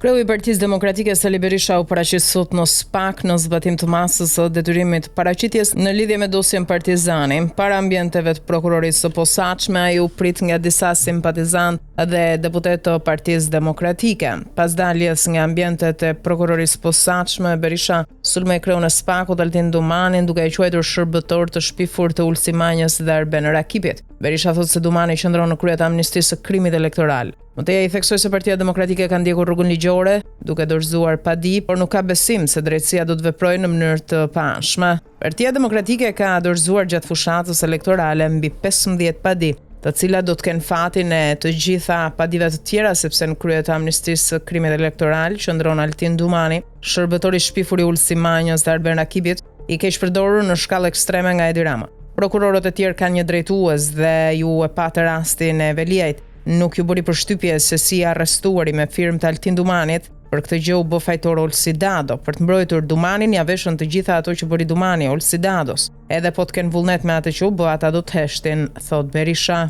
Kreu i Partisë Demokratike Sali Berisha u paraqit sot në SPAK në zbatim të masës së detyrimit të paraqitjes në lidhje me dosjen Partizani. Para ambienteve të prokurorisë së posaçme ai u prit nga disa simpatizantë dhe deputetë të Partisë Demokratike. Pas daljes nga ambientet e prokurorisë së posaçme, Berisha sulmoi kreun e SPAK-ut Altin Dumanin duke e quajtur shërbëtor të shpifur të Ulsi Manjës dhe Arben Rakipit. Berisha thotë se Dumani qëndron në krye të amnistisë së krimit elektoral. Më tej ai theksoi se Partia Demokratike ka ndjekur rrugën ligjore, duke dorëzuar padi, por nuk ka besim se drejtësia do të veprojë në mënyrë të paanshme. Partia Demokratike ka dorëzuar gjatë fushatës elektorale mbi 15 padi, të cilat do të kenë fatin e të gjitha padive të tjera sepse në krye të amnistisë së krimit elektoral qëndron Altin Dumani, shërbëtor i shpifur i Ulsi Manjës dhe Arben Rakipit, i keqpërdorur në shkallë ekstreme nga Edi Rama. Prokurorët e tjerë kanë një drejtues dhe ju e patë rastin e Veliajt. Nuk ju bëri përshtypje se si i arrestuari me firmë të Altin Dumanit, për këtë gjë u bë fajtor Olsi Dado. Për të mbrojtur Dumanin ia veshën të gjitha ato që bëri Dumani, Olsi Dados. Edhe po të kenë vullnet me atë që u bë, ata do të heshtin, thotë Berisha.